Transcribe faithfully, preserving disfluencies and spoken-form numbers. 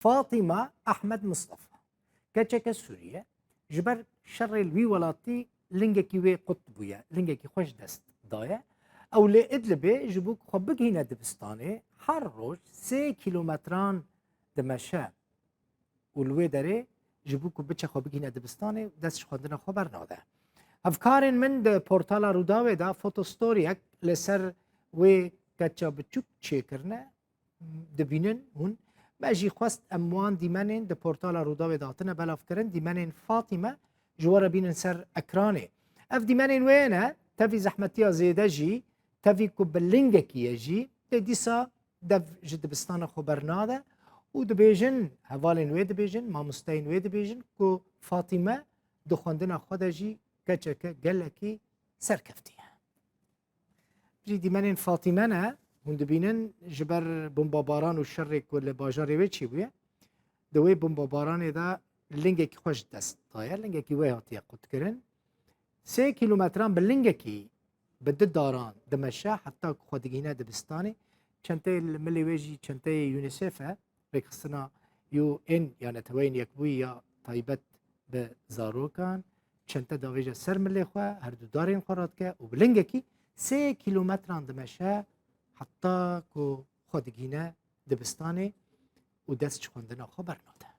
Fatîma Ehmed Mistefa, keçeke Sûrî ye, ji ber şerê li wî welatî lingekî wê qut bûye, lingekî xwe ji dest daye. Ew li Idlibê ji bo ku xwe bigihîne dibistanê, her roj sê kîlometran dimeşe û li wê derê ji bo ku biçe xwe bigihîne dibistanê, dest ji xwendina xwe bernade. Hevkarên min di portala Rûdawê de fotostoriyek li ser wê keça biçûk çêkirine, dibînin hûn. Me jî xwest em wan dîmenên di portala Rûdawê de hatine belavkirin, dîmenên Fatîme ji we re bînin ser ekranê. Ev dîmenên wê ne, tevî zehmetiya zêde jî, tevî ku bi lingekî ye jî, lê dîsa dev ji dibistana xwe bernade û dibêjin, hevalên wê dibêjin, mamosteyên wê dibêjin ku Fatîme di xwendina xwe de jî keçeke gelekî serkeftî ye. Jî dîmenên Fatîme ne, hûn dibînin ji ber bombabaran û şerê ku li bajarê wê çêbûye, di wê bombabaranê de lingekî xwe ji dest daye, lingekî wê hatiye qutkirin. Sê kîlometran bi lingekî bi du daran dimeşe heta ku xwe digihîne dibistanê. Çenteyê li milê wê jî çenteyê UNICEF e, rêkxistina U N ya Neteweyên Yekbûyî ya taybet bi zarokan. Çente davêje ser milê xwe, her du darên xwe radike û bi lingekî sê kîlometran dimeşe heta ku xwe digihîne dibistanê û dest ji xwendina xwe bernade.